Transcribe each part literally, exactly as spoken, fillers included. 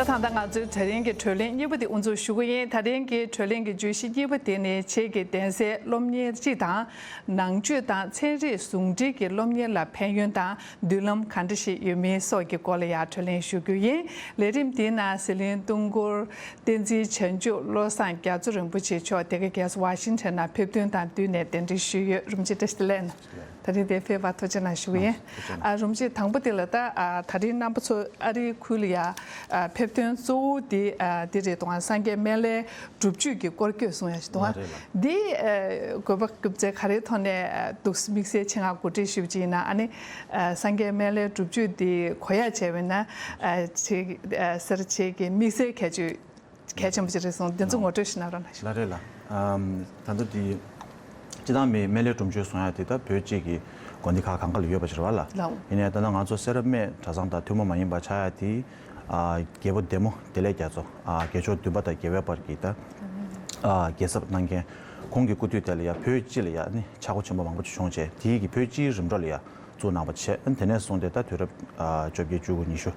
ད་ལྟ་ང་ཚོའི་དེ་རིང་གི་བགྲོ་གླེང་གཉིས་པ་དེ་དབུ་འཛུགས་ཞུ་གི་ཡིན། དེ་རིང་གི་བགྲོ་གླེང་གི་བརྗོད་གཞི་གཉིས་པ་དེ་ནི་ཆེད་ཀྱི་གདན་སའི་སློབ་གཉེར་སྤྱི་དང་། ནང་ཆོས་དང་ཚན་རིག་ཟུང་འབྲེལ་གྱི་སློབ་གཉེར་ལ་ཕན་ཡོན་དང་མདུན་ལམ་གང་འདྲ་ཞིག་ཡོད་མིན་སོགས་ཀྱི་སྐོར་ལ་ཡང་བགྲོ་གླེང་ཞུ་རྒྱུ་ཡིན། ལས་རིམ་འདིའི་ནང་ཟི་ལིང་ཏུང་སྐོར་བསྟན་འཛིན་བྱང་ཆུབ་བློ་བཟང་རྒྱ་མཚོ་རིན་པོ་ཆེ་མཆོག་དེ་ག་རྒྱལ་ས་ཝ་ཤིང་ཊོན་ནང་ཕེབས་ཐོན་དང་བསྟུན་ནས་གདན་འདྲེན་ཞུས་ཡོད། རིན་པོ་ཆེ་བཀྲ་ཤིས་བདེ་ལེགས། ད་རིང་འདིར་ཕེབས་པར་ཐུགས་རྗེ་གནང་ཞུ་གི་ཡིན། ཐུགས་རྗེ་གནང་། ཨ། རིན་པོ་ཆེ་དང་པོ་དེ་ལ་ད། ཨ། ད་རིང་རྣམ་པ་ཚོ་ཨ་རིའི་ཁུལ་ལ་ཡ། ཨ། ཕེབས་ཐོན་གཙོ་བོ་དེ། ཨ། དེ་རེད་འདུག་ག་སངས་རྒྱས་སྨན་བླའི་སྒྲུབ་མཆོད་ཀྱི་སྐོར་སྐྱོད་གསུང་ཡ་ཞིག་འདུག་ག་ལགས་རེད་ལགས། འདི། ཨ། དགོས་པ་སྐབས་ཚེ་ག་རེའི་ཐོག་ནས། ཨ། འདུག་དམིགས་བསལ་ཆེད་མངགས་གོ་སྒྲིག་ཞུས་པ་ཅིག་ཡིན་ན། ཨ་ནི། ཨ། སངས་རྒྱས་སྨན་བླའི་སྒྲུབ་མཆོད་འདི་གོ་ཡ་བྱས་པ་ཡིན་ན། ཨ། ཆེད། ཨ། སེར་བྱེས་ཀྱི་དམིགས་བསལ་གལ་ཆེ། གལ་ཆེན་པོ་ཅིག་རེད་གསུངས། འདི་ཚོ་ངོ་སྤྲོད་ཞིག་གནང་རོགས་གནང་ཞུ། ལགས་རེད་ལགས། ཨམ། ད་ལྟ་འདི་སྤྱི་བཏང་མི་སྨན་བླའི་སྒྲུབ་མཆོད་གསུང་ཡ་དེ་ད་བོད་སྤྱི་གི་དགོན་སྡེ་ཁག་གང་ག་ལ་ཡོད་པ་ཞིག་རེད་པ་ལགས། ལགས། ཡིན་ནའི་ད་ལྟ་ང་ཚོ་སེ་ར་སྨད་གྲྭ་ཚང་དང་ཐུན་མོང་མ་ཡིན་པ་ཆགས་ཡ་དེ། ཨ། རྒྱལ་པོ་བདེ་མོ་བདེ་ལེགས་རྒྱ་མཚོ། ཨ། རྒྱལ་མཆོག་བདུན་པ་དང་རྒྱལ་བའི་བར་གྱི་ད། ཨ། རྒྱལ་ཚབ་གནང་མཁན། ཁོང་གི་སྐུ་དུས་དེ་ལ་ཡ་བོད་སྤྱི་ལ་ཡ་ནི་ཆག་སྒོ་ཆེན་པོ་མང་པོ་ཅིག་བྱུང་བྱས། དེའི་གི་བོད་སྤྱིའི་རིམ་གྲོ་ལ་ཡ་བཙུགས་གནང་བ་བྱས། ཨ་ནི་དེ་ནས་བཟུང་སྟེ་ད་དུས་རབས། ཨ། བཅོ་བརྒྱད་བཅུ་དགུ་ཉི་ཤུ།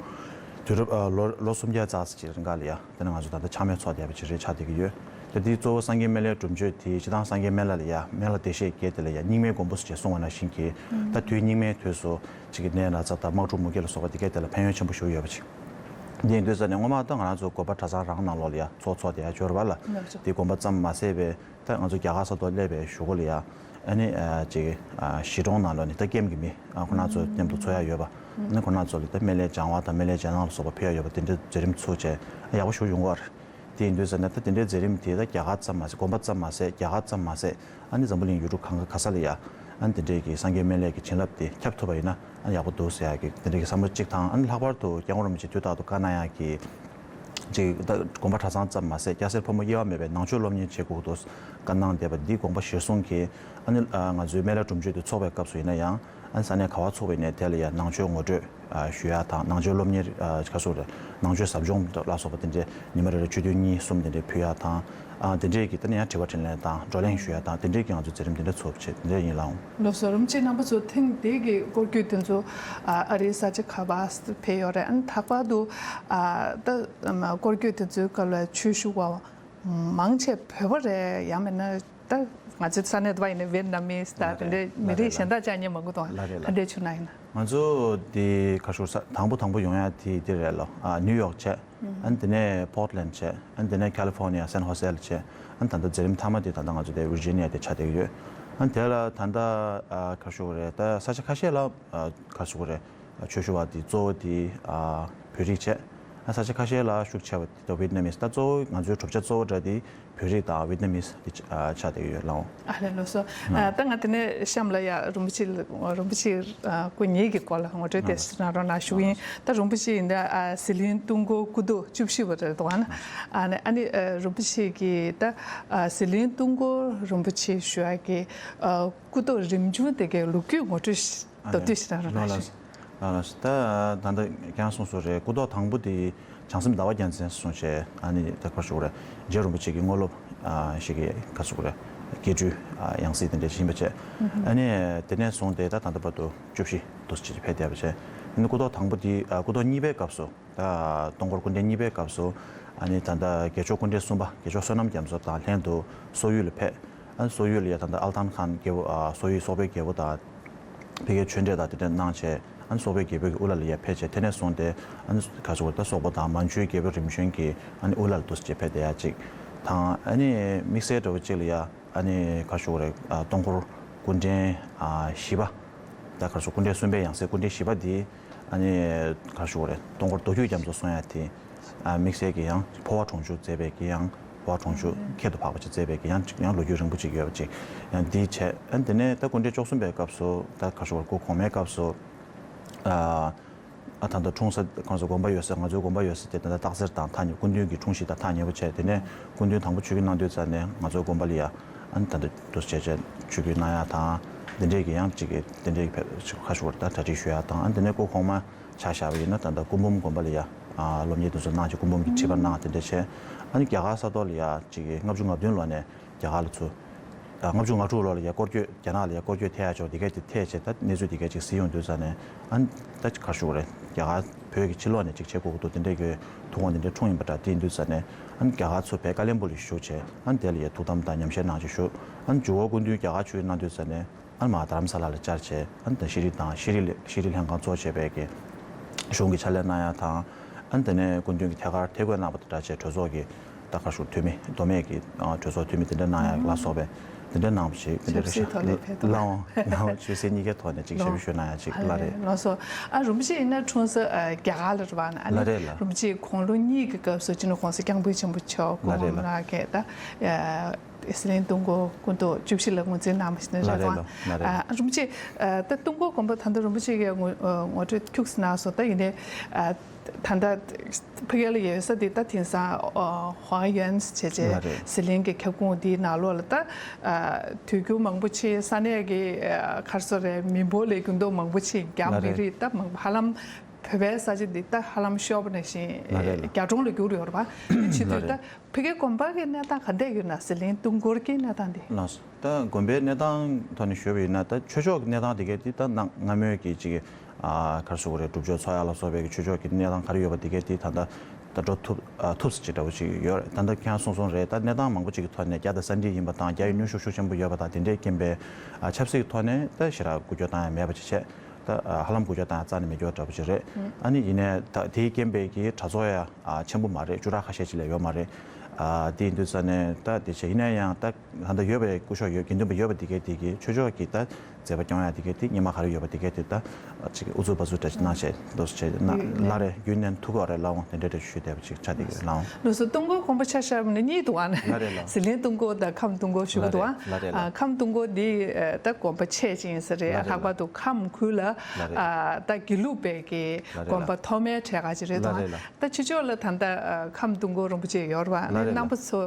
དུས་རབས། ཨ། ལོ་ལོ་སུམ་བརྒྱ་ཙམ་ཅིག་རིང་ག་ལ་ཡ་དེ་ནས་ང་ཚོ་ད་ལྟ་ཆག་མེད་ཚོགས་བསྡད་པ་ཅིག་རེད་ཆགས་བསྡད་ཀྱི་ཡོད། ད་དེའི་གཙོ་བོ་སངས་རྒྱས་སྨན་བླའི་སྒྲུབ་མཆོད་དེ་སྤྱི་བཏང་སངས་རྒྱས་སྨན་བླ་ལ་ཡ་སྨན་བླ་བདེ་གཤེགས་བརྒྱད་དེ་ལ་ཡ་རྙིང་མའི་མགོན་པོ་ཟེར་བྱས་གསུངས་པ་ནང་བཞིན་གྱི། ད་དུས་རྙིང་མའི་དུས་སུ་ཅིག་གི་ནད་ན་ཚ་དང་དམག་འཁྲུག་མུ་གེ་ལ་སོགས་པ་དེ་གས་དེ་ལ་ཕན་ཡོན་ཆེན་པོ་ཞིག་ཡོད་པ་ཅིག། འདི་ཡིན་དུས་ཙ་ནས་སྔོན་མ་ད་ང་རང་ཚོ་དགོན་པ་གྲྭ་ཚང་རང་ནང་ལོགས་ལ་ཡ་ཚོགས་ཚོགས་བསྡད་ཡ་ཡོད་རེད་པ་ལགས། དེ་དགོན་པ་ཙམ་མ་ཟད་པའི། ད་ང་ཚོ་རྒྱ་གར་ས་ཐོག་སླེབས་པའི་གཞུག་གུ་ལ་ཡ། ཨ་ནི། ཨ། ཅིག། ཨ། གཞིས་གྲོང་ནང་ལོགས་ནས་ད་ཀེམ་གྱི་མི། ཨ། ཁོ་རང་ཚོ་མཉམ་དུ་འཚོ་ཡ་ཡོད་པ། ཨ་ནི་ཁོ་རང་ཚོ་ལ་ད་སྨན་བླའི་སྦྱང་བ་དང་སྨན་བླའི་རྗེས་གནང་ལ་སོགས་པ་ཕུལ་ཡ་ཡོད་པ། དེ་འདྲའི་མཛད་རིམ་ཚུགས་བྱས་ཡག་པོ་ཞིག་ཡོང་གི་ཡོད་རེད། དེ་ཡིན་དུས་ཙ་ན་ད་དེ་འདྲའི་མཛད་རིམ་དེ་ད་རྒྱ་གར་ཙམ་མ་ཟད། དགོན་པ་ཙམ་མ་ཟད། རྒྱ་གར་ཙམ་མ་ཟད། ཨ་ནི་འཛམ་བུ་གླིང་ཡུལ་གྲུ་གང་ག་ག་ས་ལ་ཡ། ཨ་ནི་དེ་འདྲའི་གི་སངས་རྒྱས་སྨན་བླའི་གི་བྱིན་རླབས་དེ་ཁྱབ་ཐུབ་པ་ཡིན་ན། ཨ་ནི་ཡག་པོ་འདུག་ཟེར་ཡ་གི་དེ་འདྲའི་གི་བསམ་བློ་གཅིག་དང་། ཨ་ནི་ལྷག་པར་དུ་སྐྱབས་མགོན་རིན་པོ་ཆེ་དུས་རྟག་ཏུ་བཀའ་གནང་ཡ་གི། ཅིག། ད་དགོན་པ་གྲྭ་ཚང་ཙམ་མ་ཟད། སྐྱ་སེར་ཕོ་མོ་དབྱེ་བ་མེད་པའི་ནང་ཆོས་སློབ་གཉེར་བྱེད་དགོས་འདུག་བཀའ་གནང་བསྡད་པ་འདི་དགོངས་པ་གཞིར་བཟུང་གིས། ཨ་ནི། ཨ། ང་ཚོའི་སྨན་བླའི་སྒྲུབ་མཆོད་དེ་ཚོགས་པའི་སྐབས་སུ་ཡིན་ན་ཡང་། ཨ་ནི་ས་གནས་ག་པར་ཚོགས་པ་ཡིན་ནའི་དེ་ལ་ཡང་ནང་ཆོས་ངོ་སྤྲོད། ཨ། ཞུ་ཡ་དང་། ནང་ཆོས་སློབ་གཉེར། ཨ། ག་ཚོད་རེད། ནང་ཆོས་ཟབ་སྦྱོང་ལ་སོགས་པ་དེ་འདྲའི་ཉི་མ་རེ་རེ་ཆོས་ཐུན་གཉིས་གསུམ་དེ་འདྲའི་ཕུལ་ཡ་དང་། ཨ། དེ་འདྲའི་གི་ད་ནི་ཡང་དྲི་བ་དྲིས་ལན་དང་བགྲོ་གླེང་ཞུ་ཡ་དང་། དེ་འདྲའི་གི་ང་ཚོ་མཛད་རིམ་དེ་འདྲ་ཚོགས་བྱས་དེ་འདྲ་ཡིན་ལགས། ལགས་སོ། རིན་པོ་ཆེ་རྣམ་པ་ཚོ་ཐེངས་འདིའི་གི་སྐོར་སྐྱོད་དེ་ཚོ། ཨ། ཨ་རིའི་ས་ཆ་ག་པར་ཕེབས་ཡོད་རེད། ཨ་ནི་ལྷག་པར་དུ། ཨ། ད་སྐོར་སྐྱོད་དེ་ཚོའི་སྐབས་ལ་ཆོས་ཞུ་བ་མང་ཆེ་བོད་པ་རེད། ཡང་མིན་ན་ད་ང་ཚོའི་ས་གནས་དུ་བ་ཡིན་ན་ཝེད་ནམ་མིས་དང་། ལགས་རེད། དེ་འདྲའི་མི་རིགས་གཞན་དག་ཅིག་ཉན་མ་གི་འདུག་ག་ལགས་རེད་ལགས། ག་འདྲའི་ཆུ་ནང་ཡིན་ན། ང་ཚོ་དེ་ག་ཞུ་ས། དང་པོ་དང་པོ་ཡོང་ཡ་དེ་དེ་རེད་ལོ། ཨ། ནིའུ་ཡོག་བྱས། ཨ་ནི་དེ་ནས་པོར་ཊི་ལེན་ཌི་བྱས། ཨ་ནི་དེ་ནས་ཁ་ལི་ཧྥོར་ནི་ཡ་སན་ཧོ་སེ་ལ་བྱས། ཨ་ནི་ད་ལྟ་མཛད་རིམ་མཐའ་མ་དེ་ད་ལྟ་ང་ཚོ་དེ་ཝིར་ཇི་ནི་ཡ་དེ་ཆགས་བསྡད་ཀྱི་ཡོད། ཨ་ནི་དེ་ལ་ད་ལྟ། ཨ། ག་ཞུ་དགོས་རེད། ད་ས་ཆ་ཁ་ཤས་ལ། ཨ། ག་ཞུ་དགོས་རེད། ཆོས་ཞུ་བ་དེ་གཙོ་བོ་དེ། ཨ། བོད་རིགས་བྱས། ཨ། ས་ཆ་ཁ་ཤས་ལ་ཤུགས་ཆེ་བ་དེ་ཝེད་ནམ་མིས། ད་གཙོ་བོ་ང་ཚོའི་གྲུབ་ཆ་གཙོ་བོ་འདྲ་དེ་བོད་རིགས་དང་ཝེད་ནམ་མིས་དེ། ཨ། ཆགས་བསྡད་ཀྱི་ཡོད་ལགས། ཨ་ལས། ལགས་སོ། ཨ། ད་ང་དེ་ནས་གཤམ་ལ་ཡ་རིན་པོ་ཆེ། རིན་པོ་ཆེ། ཨ། སྐུ་ཉིད་ཀྱི་སྐོར་ལ་ངོ་སྤྲོད་དེ་ཞིག་གནང་རོགས་གནང་ཞུ་གི་ཡིན། ད་རིན་པོ་ཆེ་ཡིན་ན། ཨ། ཟི་ལིང་ཏུང་སྐོར་སྐུ་ཐོག་བཅུ་བཞི་པ་རེད་འདུག་ག་ན། ཨ་ནི། ཨ་ནི། ཨ། རིན་པོ་ཆེ་གིས་ད། ཨ། ཟི་ལིང་ཏུང་སྐོར་རིན་པོ་ཆེ་ཞུ་ཡ་གི། ཨ། སྐུ་ཐོག་རིམ་བྱུང་དེ་གའི་ལོ་རྒྱུས་ངོ་སྤྲོད་ཞིག་མདོར་བསྡུས་ཤིག་གནང་རོགས་གནང་ཞུ། ལགས་ལགས། ད་ད་ལྟ་ཁྱེད་རང་གསུངས་སོང་རེད། སྐུ་ཐོག་དང་པོ་དེ་བྱང་སེམས་ཟླ་བ་རྒྱལ་མཚན་ཟེར་གསུངས་བྱས། ཨ་ནི་ད་ག་ཞུ་དགོས་རེད། རྗེ་རིན་པོ་ཆེ་གི་དངོས་སློབ། ཨ། ཞིག་གི་ག་ཞུ་དགོས་རེད། སྐྱེ་སྤྲུལ། ཨ། ཡང་སྲིད་དེ་འདྲ་ཞིག་ཡིན་པ་བྱས། ཨ་ནི་དེ་ནས་བཟུང་སྟེ་ད་ད་ལྟ་བར་དུ་བཅུ་བཞི་འདུག་སེ་བྱས་ཕེབས་བསྡད་པ་བྱས། ཨ་ནི་སྐུ་ཐོག་དང་པོ་དེ། ཨ། སྐུ་ཐོག་གཉིས་པའི་སྐབས་སུ། ད་སྟོང་འཁོར་སྐུ་ཕྲེང་གཉིས་པའི་སྐབས་སུ། ཨ་ནི་ད་ལྟ་རྒྱལ་མཆོག་སྐུ་ཕྲེང་གསུམ་པ་རྒྱལ་མཆོག་བསོད་ནམས་རྒྱ་མཚོ་དང་ལྷན་དུ་སོག་ཡུལ་ལ་ཕེབས། ཨ་ནི་སོག་ཡུལ་ལ་ཡ་ད་ལྟ་ཨལ་ཐན་ཁཱན་རྒྱལ་པོ། ཨ། སོག་ཡུལ་སོག་པོའི་རྒྱལ་པོ་དང་ཕ་གིའི་ཆོས་འབྲེལ་དང་དེ་འདྲ་གནང་བྱས། ཨ་ནི་སོག་པོའི་རྒྱལ་པོའི་དབུ་བླ་ལ་ཡ་ཕེབས་བྱས། དེ་ནས་བཟུང་སྟེ་ཨ་ནི་ག་ཞུ་དགོས་རེད། ད་སོག་པོ་དང་མན་ཇུའི་རྒྱལ་པོའི་རིམ་བྱོན་གྱི་ཨ་ནི་དབུ་བླ་ལ་འདུག་སེ་བྱས་ཕེབས་བསྡད་ཡ་གཅིག་དང་། ཨ་ནི་དམིགས་བསལ་འདྲ་བོ་གཅིག་ལ་ཡ། ཨ་ནི་ག་ཞུ་དགོས་རེད། ཨ། སྟོང་འཁོར་སྐུ་ཕྲེང་། ཨ། བཞི་པ། ད་ག་ཞུ། སྐུ་ཕྲེང་གསུམ་པའི་ཡང་སྲིད་སྐུ་ཕྲེང་བཞི་པ་འདི། ཨ་ནི་ག་ཞུ་དགོས་རེད། སྟོང་འཁོར་མདོ་རྒྱུད་རྒྱ་མཚོ་གསུང་ཡ་དེ། ཨ། དམིགས་བསལ་གྱི་ཡང་འཕོ་བ་གྲོང་འཇུག་མཛད་པའི་གི་ཡང་འཕོ་བ་གྲོང་འཇུག་ཁྱད་དུ་འཕགས་པ་ཅིག་མཛད་པའི་གི་ཡང་ཅིག་ཡང་ལོ་རྒྱུས་རིང་པོ་ཅིག་ཡོད་པ་ཅིག་ཡང་འདི་བྱས། ཨ་ནི་དེ་ནས་ད་སྐུ་ཕྲེང་བཅུ་གསུམ་པའི་སྐབས་སུ། ད་ག་ཞུ་དགོས་རེད། སྐུ་གོང་མའི་སྐབས་སུ། ཨ། ཨ། ད་ལྟ་འཁྲུངས་ས་ཁོང་ཚོ་དགོན་པ་ཡོད་ས། ང་ཚོའི་དགོན་པ་ཡོད་ས་དེ་ད་ལྟ་སྟག་འཚེར་དང་ཐག་ཉེ། སྐུ་མདུན་གྱི་འཁྲུངས་གཞིས་དང་ཐག་ཉེ་པོ་བྱས། དེ་ནས་སྐུ་མདུན་དང་པོ་ཆིབས་བསྒྱུར་གནང་དུས་ཙ་ནས་ང་ཚོའི་དགོན་པ་ལ་ཡ། ཨ་ནི་ད་ལྟ་འདུག་སེ་བྱས་བྱས་ཆིབས་བསྒྱུར་གནང་ཡ་དང་། དེ་འདྲའི་གི་ཡང་ཅིག་གི་དེ་འདྲའི་གི་ཕེབས་ཅིག་ག་ཞུ་དགོས་རེད། ད་གྲ་སྒྲིག་ཞུ་ཡ་དང་། ཨ་ནི་དེ་ནས་སྐུ་གོང་མ་ཆ་བཞག་པ་ཡིན་ན་ད་ལྟ་སྐུ་འབུམ་དགོན་པ་ལ་ཡ། ཨ། སློབ་གཉེར་དེ་ཚོ་གནང་བྱས། སྐུ་འབུམ་གྱི་ཁྲི་པར་གནང་། དེ་འདྲ་བྱས། ཨ་ནི་རྒྱ་གར་ས་ཐོག་ལ་ཡ་ཅིག་གི་ལྔ་བཅུ་ང་བདུན་ལོ་ནས་རྒྱ་གར་ལ་ཚུར་ ལྔ་བཅུ་ང་དྲུག་ལོ་ལ་ཡ་སྐོར་སྐྱོད། རྒྱ་ནག་ལ་ཡ་སྐོར་སྐྱོད་ཐེབས་ཡ་ཅིག་འདི་གས་དེ་ཐེབས་བྱས། ད་གནས་ཚུལ་འདི་གས་ཅིག་གཟིགས་ཡོང་དུས་ཙ་ནས། ཨ་ནི་ད་ག་རེ་ཞུ་དགོས་རེད། རྒྱ་གར་བོད་ཀྱི་ཕྱི་ལོགས་ནས་ཅིག་བྱེད་དགོས་ཀྱི་འདུག་དེ་འདྲས་ཀྱི་ཐུགས་དགོངས་དེ་འདྲས་འཁྲུངས་ཡིན་པ་འདྲ། དེ་ཡིན་དུས་ཙ་ནས། ཨ་ནི་རྒྱ་གར་ཚུར་བས་ཀ་ལོན་སྦུག་ལ་བཞུགས་བྱས། ཨ་ནི་དེ་ལ་ཡ་ཐུགས་དམ་དང་ཉམས་བཞེས་གནང་ཅིག་བཞུགས། ཨ་ནི་མཇུག་གུ་སྐུ་མདུན་རྒྱ་གར་ཆོས་གནང་དུས་ཙ་ནས། ཨ་ནི་མར་རྡ་རམ་ས་ལ་ལ་བཅར་བྱས། ཨ་ནི་ད་ཤེས་རིག་དང་ཤེས་རིག་ལས་ཤེས་རིག་ལྷན་ཁང་གཙོ་བྱས་པའི་གི་གཞུང་གི་ཕྱག་ལས་གནང་ཡ་དང་། ཨ་ནི་དེ་ནས་སྐུ་མདུན་གྱི་ཐད་ཀར་ཐད་བསྐོས་གནང་བ་དང་སྦྲགས་བྱས། གྲོས་ཚོགས་ཀྱི་ད་ག་རེ་ཞུ། འཐུས་མི། མདོ་སྨད་ཀྱི་ཨ་གྲོས་ཚོགས་འཐུས་མི་དེ་འདྲ་གནང་ཡ་ལ་སོགས་པའི་དེ་འདྲ་གནང་བ་ཞིག་དེ་འདྲ་རེད་ཤག་ལགས་འོང་། ལགས་འོང་། ཆོས་སྲིད་གཉིས་ཀའི་ཐོག་ནས་ཅིག་ཞབས་ཞུ་ཞུ་གནང་ཡ་ཅིག་ལགས་རེད། ལགས་སོ། ཨ་རིན་པོ་ཆེ་ཡིན་ན་འཁྲུངས་ས་ཨ་རྒྱ་གར་ལ་རེད་པ། ཨ་ནི་ལགས་རེད་ལགས། རིན་པོ་ཆེ་དགུང་ལོ་གཉིས་ཀྱི་སྐབས་སུ་སྤྱི་ནོར་༸གོང་ས་༸སྐྱབས་མགོན་ཆེན་པོ་མཆོག་སྐུ་ལགས་རེད་ངོ་མ་ལགས། ལགས་ཀྱི་ད་ཟི་ལིང་སྟོང་སྐོར་སྐུ་མདོག་བཅུ་བཞི་ལ་ངོས་འཛིན་གནང་བ་ཞིག་ནི་རེད་ལགས་རེད་པ། ལགས་ལགས་རེད། ཨ་རིན་པོ་ཆེ་ཨ་ད་སྟོང་སྐོར་དགོན་པ་ད་ལྟ་རིན་པོ་ཆེ་གིས་ངོ་ཨ་ངོ་སྤྲོད་ཁྱུག་ཙམ་གནང་སོང་། ད་ཡིན་ནའི་ཨ་ད་ལྟ་ཕ་གི་ལ་ཡོད་ས་འདི་ད་དེང་སང་ཨ་ཧོང་ཡོན་བྱས་བྱས་ལགས་རེད། ཟི་ལིང་གི་ཁྱབ་ཁོངས་འདིའི་ནང་ལོགས་ལ་ད་ཨ་དུས་རྒྱུན་མང་པོ་ཆེ་ས་གནས་ཀྱི་ཨ་ག་རེ་ཟེར་རེད། མི་འབོར་ལས་འགྱུར་ལྡོག་མང་པོ་ཆེ་རྒྱ་ལགས་མི་རེད། རིགས་ད་མང་པོ་ཧ་ལམ་བོད་པའི་ས་ཆ་འདི་ད་ཧ་ལམ་ཤོར་བ་ནང་བཞིན་ལགས་རེད་ལགས། རྒྱ་གྲོང་ལ་གྱུར་ཡོད་རེད་པ། དེ་བྱེད་དུས་ལགས་རེད། ད་ཕ་གིའི་དགོན་པ་གི་གནས་སྟངས་ག་འདྲས་ཡོད་ན། ཟི་ལིང་སྟོང་སྐོར་གྱི་གནས་སྟངས་འདི། ལགས་སོ། ད་དགོན་པའི་གནས་སྟངས་ཐོག་ནས་ཞུས་པ་ཡིན་ན། ད་ཆོས་ཕྱོགས་ཀྱི་གནས་སྟངས་དེ་གས་དེ་ད་གནའ་སྔ་མོའི་གི་ཅིག་ཨ་ག་རེ་ཞུ་དགོས་རེད། སྒྲུབ་མཆོད་ཚོགས་གཡག་ལ་སོགས་པའི་གི་ཆོས་ཕྱོགས་ཀྱི་གནས་སྟངས་ག་རེ་ཡོད་པ་དེ་གས་དེ་ད་ལྟ་ད་འགྲོ་ཐུབ་ཨ་ཐུབ་ས་ཅིག་འདྲ་བོ་ཅིག་ཡོད་རེད། ད་ལྟ་ཁྱེད་རང་གསུངས་སོང་རེད། ད་གནས་སྟངས་མང་པོ་ཅིག་གི་ཐོག་ནས་རྒྱ་དང་ས་འགྲིག་ཡིན་པ་དང་། རྒྱ་ཡི་གནོན་ཤུགས་ཤུགས་ཆེན་པོ་ཡོད་པ་དང་། དེ་འདྲའི་རྐྱེན་པས་ཨ་ཆབ་སྲིད་ཀྱི་ཐོག་ནས་ད་ཞེ་དྲག་འགུལ་སྐྱོད་བཏང་ཡ་མེད་པ་ཅིག་བྱས། ད་ཨ་ཧ་ལམ་འགུལ་སྐྱོད་བཏང་ཡ་རྩ་ནས་མེད་སྐྱོ་འདྲ་པོ་ཅིག་རེད། ཨ་ནི་ཡིན་ནའི་ད་དེའི་རྐྱེན་པས་ཀྱི་གྲྭ་ཚོགས་ཡ་ཨ་ཆེན་པོ་མ་རེད། བཅུ་ཕྲག་ཁ་ཤས་ཅིག་ལས་ཡོད་མ་རེད། ཨ་དེ་ཡིན་དུས་ཙ་ནས་ད་དེ་བྱས། ཡིན་ན་ཡང་ད་ད་ལྟ་ཡོད་པའི་སྐུ་ཞབས་ཡོད། དགེ་འདུན་པ་ཡོད་པ་དེ་གས་དེ་གི་ཆོས་ཕྱོགས་ཀྱི་ད་མཛད་པ་སྐྱོང་ཡ་དེ་གས་དེ་སྔོན་མ་ག་རེ་ཡོད་པ་དེ་གས་དེ་ད་ཅིག་ཨུ་ཚུགས་བ་ཚུགས་འདྲ་ཅིག་གནང་བྱས་འདུག་སེ་བྱས་ན། ཡོད་ལགས་རེད། རྒྱུན་ནས་ཐུག་གི་རེད། ལགས་འོང་། དེ་འདྲ་འདྲ་ཞུས་བསྡད་པ་ཅིག་ཆགས་བསྡད་ཀྱི་རེད། ལགས་འོང་། ལགས་སོ། སྟོང་སྐོར་དགོན་པ་ཆ་བཞག་པ་ན་གཉིས་འདུག་ཨ་ནི། ལགས་རེད་ལགས། ཟི་ལིང་སྟོང་སྐོར་དང་ཁམས་སྟོང་སྐོར་ཞུ་གི་འདུག་ཨ། ལགས་རེད་ལགས། ཨ་ཁམས་སྟོང་སྐོར་འདི་ཨ་ད་དགོན་པ་ཆེ་ཅིག་ཡིན་ས་རེད། ལགས་རེད་ལྷག་པར་ལགས། དུ་ཁམས་ཁུལ་ལ་ལགས་རེད། ཨ་ད་དགེ་ལུགས་པའི་གི་ལགས་རེད་དགོན་པ་ལགས། ཐོག་མའི་གྲས་ཁ་ཅིག་རེད་འདུག་ལགས་ཨ། རེད་ལགས། ད་ཕྱི་ཕྱོགས་ལ་ད་ལྟ་ཨ་ཁམས་སྟོང་སྐོར་རིན་པོ་ཆེ་ཡོད་རེད་པ། ཨ་ནི་ལགས་རེད་རྣམ་པ་ལགས། ཚོ་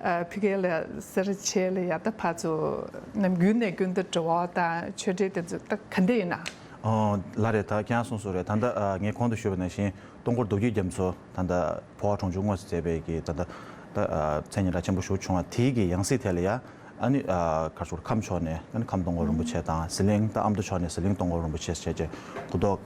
ཨ་ཕ་གི་ལ་སེར་བྱེས་ལ་ཡ་ད་ཕར་ཚུར་ནམ་རྒྱུན་ནས་རྒྱུན་དུ་འབྲེལ་བ་དང་ཆོས་འབྲེལ་དེ་ཚོ་ད་ག་འདྲ་ཡིན་ན། ཨོ་ལགས་རེད། ད་ཁྱེད་རང་གསུངས་སོང་རེད། ད་ལྟ་ཨ་ངས་གོང་དུ་ཞུས་པ་ནང་བཞིན་སྟོང་སྐོར་རྡོ་རྒྱུགས་རྒྱ་མཚོ་ད་ལྟ་འཕོ་བ་གྲོང་ཆོག་དངོས་སུ་མཛད་པའི་གི་ད་ལྟ་ད་ཨ་མཚན་སྙན་གྲགས་ཆེན་པོ་ཞིག་བྱུང་བ་དེའི་གི་ཡང་སྲིད་དེ་ལ་ཡ། ཨ་ནི་ཨ་ག་རེ་ཞུ་དགོས་རེད། ཁམས་ཕྱོགས་ནས་ཨ་ནི་ཁམས་སྟོང་སྐོར་རིན་པོ་ཆེ་དང་། ཟི་ལིང་ད་ཨ་མདོ་ཕྱོགས་ནས་ཟི་ལིང་སྟོང་སྐོར་རིན་པོ་ཆེ་བྱས་བྱས་སྐུ་ཐོག་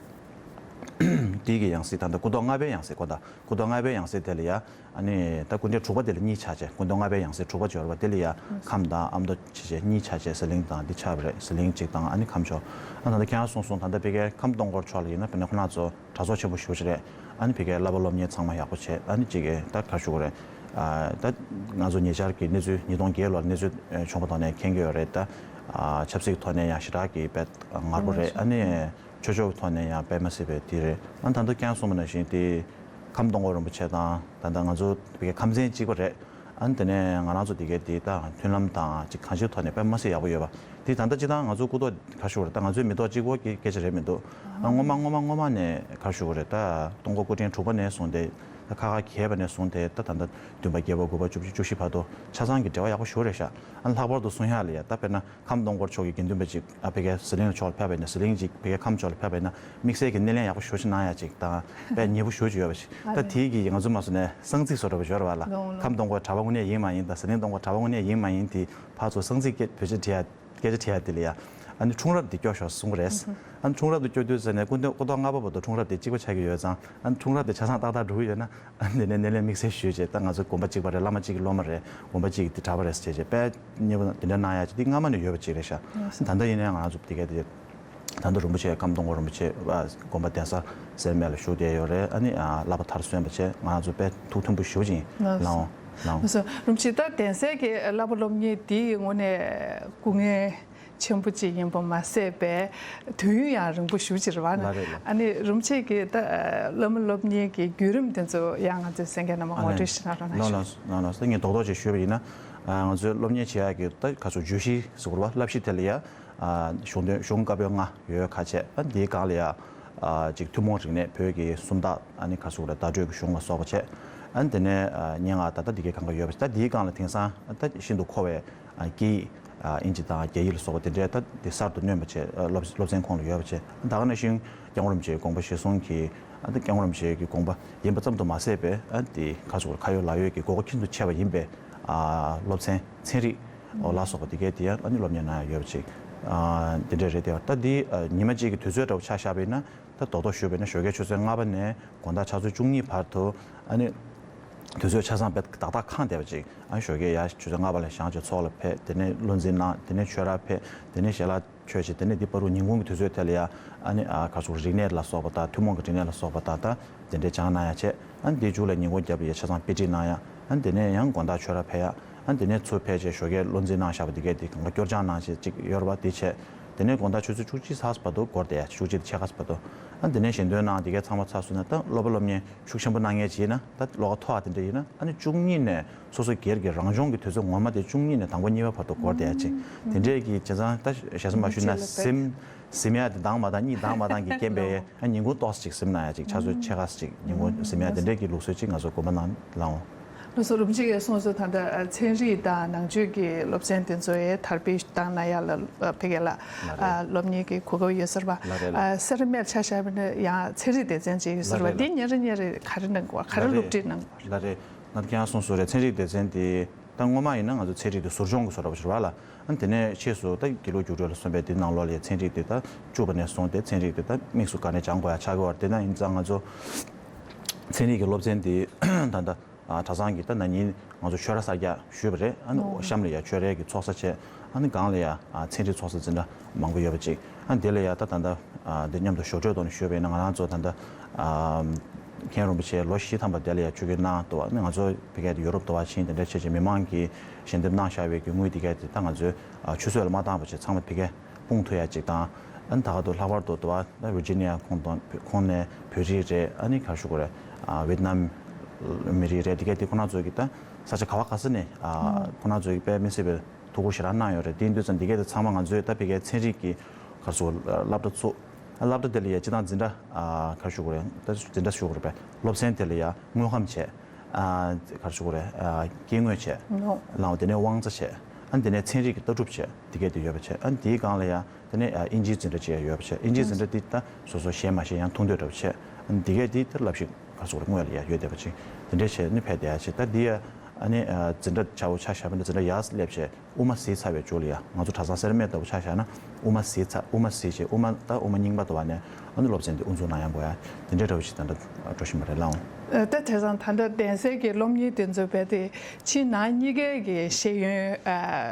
དེའི་གི་ཡང་སྲིད་ད་ལྟ་སྐུ་ཐོག་ལྔ་པའི་ཡང་སྲིད་གོ། ད་སྐུ་ཐོག་ལྔ་པའི་ཡང་སྲིད་དེ་ལ་ཡ། ཨ་ནི་ད་སྐུ་ཕྲེང་དྲུག་པ་དེ་ལ་གཉིས་ཆགས་བྱས། སྐུ་ཐོག་ལྔ་པའི་ཡང་སྲིད་དྲུག་པ་འབྱོར་བ་དེ་ལ་ཡ་ཁམས་དང་ཨ་མདོ་བྱས་བྱས་གཉིས་ཆགས་བྱས་ཟི་ལིང་དང་འདི་ཆགས་པ་རེད། ཟི་ལིང་གཅིག་དང་ཨ་ནི་ཁམས་ཕྱོགས། ཨ་ད་ལྟ་ཁྱེད་རང་གསུངས་སོང་། ད་ལྟ་ཕ་གིའི་ཁམས་སྟོང་སྐོར་ཕྱོགས་ལ་ཡིན་ན་དཔེར་ན་ཁོ་རང་ཚོ་གྲྭ་ཚོགས་ཆེན་པོ་ཞེ་པོ་ཅིག་རེད། ཨ་ནི་ཕ་གིའི་བསླབ་པ་སློབ་གཉེར་ཚང་མ་ཡག་པོ་བྱས། ཨ་ནི་གཅིག་གི་ད་ག་རེ་ཞུ་དགོས་རེད། ཨ་ད་ང་ཚོ་ཉེ་ཆར་གྱི་གནས་ཚུལ་ཉིས་སྟོང་བརྒྱད་ལོར་གནས་ཚུལ་ཨ་བྱུང་བ་ཐོག་ནས་མཁྱེན་གྱི་ཡོད་རེད། ད་ཨ་ཆབ་སྲིད་ཀྱི་ཐོག་ནས་ཡང་ཞེ་དྲག་གི་དཔེ་ངར་པོ་རེད། ཨ་ནི་ཆོས་ཕྱོགས་ཀྱི་ཐོག་ནས་ཡང་དཔེ་མ་སྲིད་པའི་དེ་རེད། ཨ་ད་ལྟ་ཁྱེད་རང་གསུངས་པ་ནང་བཞིན་དེ་ཁམས་སྟོང་སྐོར་རིན་པོ་ཆེ་དང་། ད་ལྟ་ང་ཚོ་ཕ་གི་ཁམས་ཚན་གཅིག་པ་རེད། ཨ་ནི་དེ་ནས་ང་རང་ཚོ་དེ་གའི་དེ་ད་མཐུན་ལམ་དང་ཅིག་གང་ཅིའི་ཐོག་ནས་དཔེ་མ་སྲིད་ཡག་པོ་ཡོད་པ། དེ་ད་ལྟ་སྤྱིར་བཏང་ང་ཚོ་སྐུ་ཐོག་ག་རེ་ཞུ་དགོས་རེད། ད་ང་ཚོའི་མི་ཐོག་གཅིག་པོ་གི་སྐད་ཆ་རེད་མི་འདུག་ཨ་སྔོན་མ་སྔོན་མ་སྔོན་མ་ནས་ག་རེ་ཞུ་དགོས་རེད། ད་སྟོང་སྐོར་སྐུ་ཕྲེང་དྲུག་པ་ནས་བཟུང་སྟེ། ད་ཁ་ཁ་གྱེས་པ་ནས་བཟུང་སྟེ་ད་ད་ལྟ་བདུན་པ་བརྒྱད་པ་དགུ་པ་བཅུ་བཞི་བཅུ་བཞི་བར་དུ་ཆ་ཚང་གི་འབྲེལ་བ་ཡག་པོ་ཞེ་པོ་རེད་ཤག་ཨ་ནི་ལྷག་པར་དུ་གསུང་ཡག་ལ་ཡ། ད་དཔེར་ན་ཁམས་སྟོང་སྐོར་ཕྱོགས་ཀྱི་དགེ་འདུན་པ་ཅིག་ཨ་ཕ་གི་ཟི་ལིང་ཕྱོགས་ལ་ཕེབས་པ་ཡིན་ན། ཟི་ལིང་ཅིག་ཕ་གི་ཁམས་ཕྱོགས་ལ་ཕེབས་པ་ཡིན་ན། དམིགས་བསལ་གྱི་སྣེ་ལེན་ཡག་པོ་ཞེ་པོ་ཅིག་གནང་ཡག་ཅིག་དང་དཔེ་ཉེ་པོ་ཞེ་པོ་ཅིག་ཡོད་པ་ཞིག་ད་དེའི་གི་ང་ཚོ་མ་སོང་ནས་གསང་ཚིག་བཟོ་འདྲ་པོ་ཡོད་རེད་པ་ལགས། ལོང་ལོང་། ཁམས་སྟོང་སྐོར་གྲྭ་པ་དངོས་གནས་ཡིན་མ་ཡིན་དང་། ཟི་ལིང་སྟོང་སྐོར་གྲྭ་པ་དངོས་གནས་ཡིན་མ་ཡིན་དེ་ཕར་ཚུར་གསང་ཚིག་སྐད་བེད་སྤྱོད་བྱེད་ཡ། སྐད་ཆ་དྲི་ཡ་དེ་ལ་ཡ། ཨ་ནི་འཁྲུངས་རབས་དེ་སྐྱོར་ཤོག་གསུང་གི་རེད། ཨ་ནི་འཁྲུངས་རབས་དེ་སྐྱོར་དུས་ཙམ་ནས་སྐུ་མདུན་སྐུ་ཐོག་ལྔ་པ་བར་དུ་འཁྲུངས་རབས་དེ་གཅིག་པ་ཆགས་ཀྱི་ཡོད་ཙང་། ཨ་ནི་འཁྲུངས་རབས་དེ་ཆ་ཚང་ཏག་ཏག་འགྲོ་གི་ཡོད་ན། ཨ་ནི་དེ་ནས་སྣེ་ལེན་དམིགས་བསལ་ཞུས་བྱས། ད་ང་ཚོ་དགོན་པ་གཅིག་པ་རེད། བླ་མ་གཅིག་གི་སློབ་མ་རེད། དགོན་པ་གཅིག་གི་དེ་གྲྭ་པ་རེད་ཟེར་བྱས་བྱས་དཔེ་མཉེས་པོ་དེ་འདྲ་གནང་ཡ་ཅིག་དེ་སྔ་མ་ནས་ཡོད་པ་ཅིག་རེད་ཤག་ད་ལྟ་ཡིན་ན་ང་རང་ཚོ་དེ་གས་དེ། ད་ལྟ་རིན་པོ་ཆེ་ཁམས་སྟོང་སྐོར་རིན་པོ་ཆེ་དགོན་པ་གདན་ས་ཟེར་མེད་ལ་བཞུགས་བསྡད་ཡོད་རེད། ཨ་ནི་ཨ་བསླབ་པ་མཐར་སོན་པ་བྱས། ང་རང་ཚོ་དཔེ་ཐུགས་མཐུན་པོ་ཞེ་པོ་ཅིག་ཡིན། ལགས་འོང་། ལགས་འོང་། སོ། རིན་པོ་ཆེ་ད་གདན་སའི་གི་བསླབ་པ་སློབ་གཉེར་འདི་ཡི་ངོས་ནས་སྐུ་ངལ་ཆེན་པོ་ཅིག་ཡིན་པ་མ་ཟད་པའི་དུས་ཡུན་ཡང་རིང་པོ་ཞེ་པོ་ཅིག་རེད་པ། ལགས་རེད་ལགས། ཨ་ནི་རིན་པོ་ཆེ་གི་ད་བསླབ་པ་སློབ་གཉེར་གྱི་བརྒྱུད་རིམ་དེ་ཚོ་ཡང་ང་ཚོའི་གསན་མཁན་རྣམས་ལ་ངོ་སྤྲོད་ཞིག་གནང་རོགས་གནང་། ལགས་ལགས་ལགས་ལགས། ངས་རྡོག་རྡོག་ཅིག་ཞུས་པ་ཡིན་ན། ང་ཚོའི་སློབ་གཉེར་བྱེད་ཡག་གི་ད་ག་ཚོད་བརྗོད་གཞི་ཟེར་དགོས་རེད་པ། བསླབ་གཞི་དེ་ལ་ཡ། ཨ་གཞུང་དོན་གཞུང་བཀའ་པོད་ལྔ་ཡོད་ཁ་ཆེ། ཨ་འདིའི་སྒང་ལ་ཡ། ཨ་ཅིག་ཐུན་མོང་རིག་གནས་བོད་ཀྱི་སུམ་རྟགས། ཨ་ནི་ག་རེ་ཟེར་དགོས་རེད། བརྡ་སྤྲོད་ཀྱི་གཞུང་ལ་སོགས་པ་བྱས། ཨ་ནི་དེ་ནས་ཨ་སྙན་ངག་ད་ལྟ་འདི་གའི་སྒང་ག་ཡོད་པ་ཞིག་ད་འདིའི་སྒང་ལ་དེང་སང་ཨ་ད་ཤིན་ཏུ་མཁོ་བའི་ཨ་སྐད་ཡིག་ཨ་ཨིན་ཇི་དང་རྒྱ་ཡིག་ལ་སོགས་པ་དེ་འདྲའི་ད་འདི་གསར་དུ་བསྣོན་པ་བྱས། ཨ་སློབ་སློབ་ཚན་ཁོངས་ལ་ཡོད་པ་བྱས། ད་ག་ནང་བཞིན་སྐྱབས་མགོན་རིན་པོ་ཆེའི་དགོངས་པ་གཞིར་བཟུང་གིས། ཨ་ད་སྐྱབས་མགོན་རིན་པོ་ཆེའི་གི་དགོངས་པ་ཡིན་པ་ཙམ་དུ་མ་ཟད་པའི། ཨ་འདི་ག་རེ་ཟེར་དགོས་རེད། ཁ་ཡོད་ལག་ཡོད་ཀྱི་དགོས་མཁོ་ཤིན་ཏུ་ཆེ་བ་ཡིན་པའི་ཨ་སློབ་ཚན་ཚན་རིག་ཨོ་ལ་སོགས་པ་དེ་གས་དེ་ཡང་ཨ་ནི་སློབ་གཉེར་གནང་ཡ་ཡོད་པ་ཅིག་ཨ་དེ་འདྲས་རེད་དེ། ད་འདི་ཨ་ཉི་མ་གཅིག་གི་དུས་ཚོད་འདྲ་བོ་ཆ་བཞག་པ་ཡིན་ན། ད་རྡོག་རྡོག་ཞུས་པ་ཡིན་ན་ཞོགས་ཀའི་ཆུ་ཚོད་ལྔ་པ་ནས་དགོང་དག་ཆུ་ཚོད་བཅུ་གཉིས་བར་དུ་ཨ་ནི་དུས་ཚོད་ཆ་ཚང་དཔེ་ཏག་ཏག་ཁེངས་བསྡད་པ་ཅིག་ཨ་ཞོགས་ཀའི་ཡ་ཆུ་ཚོད་ལྔ་པ་ལ་བཞེངས་བྱས་ཚོགས་ལ་ཕེབས། དེ་ནས་བློ་འཛིན་གནང་། དེ་ནས་ཆོས་རར་ཕེབས། དེ་ནས་ཞལ་ལག་མཆོད་བྱས། དེ་ནས་འདི་བར་དུ་ཉིན་གུང་གི་དུས་ཚོད་དེ་ལ་ཡ་ཨ་ནི་ཨ་ག་ཚོད་རིག་གནས་ལ་སོགས་པ་དང་ཐུན་མོང་གི་རིག་གནས་ལ་སོགས་པ་དང་ད་དེ་འདྲའི་སྦྱང་གནང་ཡ་བྱས། ཨ་ནི་དེའི་མཇུག་ལ་ཉིན་གུང་རྒྱབ་ལ་ཡ་ཆ་ཚང་དཔེ་ཁྲིད་གནང་ཡ། ཨ་ནི་དེ་ནས་ཡང་དགོང་དག་ཆོས་རར་ཕེབས་ཡ། ཨ་ནི་དེ་ནས་ཚུར་ཕེབས་བྱས་ཞོགས་ཀའི་བློ་འཛིན་གནང་བཞག་པ་དེ་གས་དེ་གང་ག་སྐྱོར་སྦྱང་གནང་བྱས་ཅིག་ཡོད་རེད་པ། དེ་བྱས། དེ་ནས་དགོང་དག་ཆུ་ཚོད་བཅུ་གཅིག་ཚར་བར་དུ་འགོར་བསྡད་ཡ། བཅུ་གཅིག་དང་ཕྱེད་ཀ་བར་དུ། ཨ་ནི་དེ་ནས་ཞལ་འདོན་གནང་། དེ་གས་ཚང་མ་ཚར་སོང་ན་ད་སློབ་པ་སློབ་གཉེར་ཤུགས་ཆེན་པོ་གནང་མཁན་ཅིག་ཡིན་ན། ད་བློ་ཁ་མཐོ་བ་དེ་འདྲ་ཡིན་ན། ཨ་ནི་བཅུ་གཉིས་ནས་སོ་སོ་སྒེར་གྱི་རང་སྦྱོང་གི་དུས་ཚོད་ངོ་མ་དེ་བཅུ་གཉིས་ནས་དང་པོ་གཉིས་པ་བར་དུ་འགོར་བསྡད་ཡ་ཅིག་དེ་འདྲས་ཀྱི་བྱས་ཙང་ད་ཞེ་ས་མ་ཞུས་ན་སིམ་སིམ་ཡ་དེ་དང་མ་དང་གཉིད་དང་མ་དང་གི་རྐྱེན་པས། ཨ་ཉིན་གུང་ཏོག་ཙམ་ཅིག་སིམ་ན་ཡ་ཅིག་ཆུ་ཚོད་ཕྱེད་ཀ་ཙམ་ཅིག་ཉིན་གུང་སིམ་ཡ་དེ་འདྲས་ཀྱི་ལུགས་སྲོལ་ཅིག་ང་ཚོ་དགོངས་པ་གནང་ལགས་འོང་། ལགས་སོ། རིན་པོ་ཆེ་གིས་གསུངས་སོང་། ད་ལྟ་ཚན་རིག་དང་ནང་ཆོས་ཀྱི་སློབ་ཚན་དེ་ཚོ་ཡང་དར་སྤེལ་བཏང་གནང་ཡ་ལ་ཕ་གི་ལ་ལགས་རེད། སློབ་གཉེར་གྱི་གོ་སྐབས་ཡོད་ས་རེད་པ། ལགས་རེད་ལགས། སེ་ར་སྨད་ཆ་བཞག་པ་ཡིན་ན་ཡང་ཚན་རིག་སྡེ་ཚན་ཅིག་ཡོད་ས་རེད་པ། ལགས་རེད་ལགས། འདི་ཉིན་རེ་ཉིན་རེ་ག་རེ་གནང་དགོས་པ། ག་རེ་ལགས་རེད། སློབ་ཁྲིད་གནང་དགོས་པ། ལགས་རེད། ད་ཁྱེད་རང་གསུངས་སོང་རེད། ཚན་རིག་སྡེ་ཚན་དེ་ད་སྔོན་མ་ཡིན་ན་ང་ཚོ་ཚན་རིག་དེ་ཟུར་སྦྱོང་གི་བཟོ་འདྲ་པོ་ཞིག་རེད་པ་ལགས། ཨ་དེ་ནས་ཕྱིས་སུ་ད་དགེ་ལུགས་རྒྱུགས་སྤྲོད་ལ་སོགས་པའི་དེ་ནང་ལོགས་ལ་ཚན་རིག་དེ་ད་བཅུག་པ་ནས་བཟུང་སྟེ་ཚན་རིག་དེ་ད་དམིགས་སུ་བཀར་ནས་སྦྱང་དགོས་ཡ་ཆགས་ཀྱི་ཡོད་རེད། དེ་ན་ཡིན་ཙང་ང་ཚོ་ཚན་རིག་གི་སློབ་ཚན་དེ་ད་ལྟ་ཨ་གྲྭ་ཚང་གི་ད་ན་ནིང་ང་ཚོ་ཆོས་ར་གསར་རྒྱག་ཞུས་པ་རེད། ཨ་ནི་ཨོ། གཤམ་ལ་ཡ་ཆོས་རའི་གི་ཚོགས་ས་བྱས། ཨ་ནི་སྒང་ལ་ཡ་ཨ་ཚན་རིག་ཚོགས་ས་འཛིན་གྲྭ་མང་པོ་ཡོད་པ་ཅིག་ཨ་དེ་ལ་ཡ་ད་ད་ལྟ་ཨ་འདི་མཉམ་དུ་ཞོགས་བྲོའི་ཐོག་ནས་ཞུས་པ་ཡིན་ན། ང་རང་ཚོ་ད་ལྟ་ཨ་མཁན་རིན་པོ་ཆེ་ལོ་བཞི་ཐམ་པ་དེ་ལ་ཡ་ཆོས་ཁུར་གནང་འདུག་ཨ་ནི་ང་ཚོ་ཕ་གིར་ཡུ་རོབ་དུ་བ་ཕྱིན་དེ་འདྲ་བྱས་བྱས་མི་མང་གིས་ཞལ་འདེབས་གནང་བཞག་པའི་གི་དངུལ་དེ་གས་དེ་ད་ང་ཚོའི་ཨ་ཆུད་ཟོས་ལ་མ་བཏང་བ་བྱས་ཚང་མ་ཕ་གིར་སྤུངས་ཐུབ་ཡ་ཅིག་དང་། ཨ་ནི་ད་ག་དུ་ལྷག་པར་དུ་དུ་བ་ད་ཝི་ཇི་ནི་ཡ་ཁོངས་དང་ཁོངས་ནས་བོད་རིགས་རེད། ཨ་ནི་ག་རེ་ཞུ་དགོས་རེད། ཨ་ཝེད་ནམ་མི་རིགས་རེད། དེ་གས་དེ་ཁོ་རང་ཚོ་གི་ད་ས་ཆ་ག་བ་ག་ས་ནས་ཨ་ཁོ་རང་ཚོ་གི་དཔེ་མི་སྲིད་པའི་ཐུགས་ཁུར་ཞེ་དྲག་གནང་ཡོད་རེད། དེ་ཡིན་དུས་ཙང་དེ་གས་དེ་ཚང་མ་ང་ཚོས་ད་ཕ་གིའི་ཚན་རིག་གི་ག་རེ་ཞུ་དགོས་རེད། སློབ་གྲྭ་ཚུགས། ཨ་སློབ་གྲྭ་དེ་ལ་ཡ་སྤྱིར་བཏང་འཛིན་གྲྭ་ཨ་ག་རེ་ཞུ་དགོས་རེད། ད་འཛིན་གྲྭ་ཞུ་དགོས་རེད་པས། སློབ་ཚན་དེ་ལ་ཡ་དངོས་ཁམས་བྱས། ཨ་ག་རེ་ཞུ་དགོས་རེད། ཨ་སྐྱེ་དངོས་བྱས། ལའོ། དེ་ནས་དབང་རྩ་བྱས། ཨ་དེ་ནས་ཚན་རིག་གི་ལྟ་གྲུབ་བྱས། དེ་གས་དེ་ཡོད་པ་བྱས། ཨ་དེའི་སྒང་ལ་ཡ་དེ་ནས་ཨ་དབྱིན་ཇིའི་འཛིན་གྲྭ་ཅིག་ཡ་ཡོད་པ་བྱས། དབྱིན་ཇིའི་འཛིན་གྲྭ་དེ་ད་སོ་སོ་ཤེས་མ་ཤེས་ཡང་ཐུང་དོད་འདྲ་པོ་བྱས། ཨ་དེ་གས་དེ་ད་བསླབ་གཞི་ག་རེ་ཞུ་དགོས་རེད། སྔོན་ལ་ཡ་ཡོད་བསྡད་པ་ཅིག་དེ་འདྲས་བྱས་ནས་ཕེབས་བསྡད་ཡ་བྱས། ད་འདི་ཡ་ཨ་ནི་ཨ་འཛིན་གྲྭ་ཆ་བོ་ཆ་བཞག་པ་ན་འཛིན་གྲྭ་ཡར་སླེབས་བྱས། དབུ་མ་གཟིགས་ཚར་བའི་མཇུག་ལ་ཡ་ང་ཚོ་གྲྭ་ཚང་སེར་སྨད་ལྟ་བུ་ཆ་བཞག་ན་དབུ་མ་གཟིགས་ཚར། དབུ་མ་གཟིགས་བྱས་དབུ་མ་ད་དབུ་མ་རྙིང་པ་དུ་བ་ནས་ཨ་ནི་སློབ་ཚན་དེ་དབུ་འཛུགས་གནང་ཡ་དགོས་ཡ་དེ་འདྲའི་འདྲ་བོ་ཞིག་ད་ལྟ་འགྲོ་བཞིན་པ་རེད་ལགས་འོང་། ཨ་ད་དེང་སང་ད་ལྟ་གདན་སའི་གི་སློབ་གཉེར་དེ་ཚོ་རྦད་དེ་ཕྱི་ནང་གཉིས་ཀའི་གི་ཤེས་ཡོན་ཨ་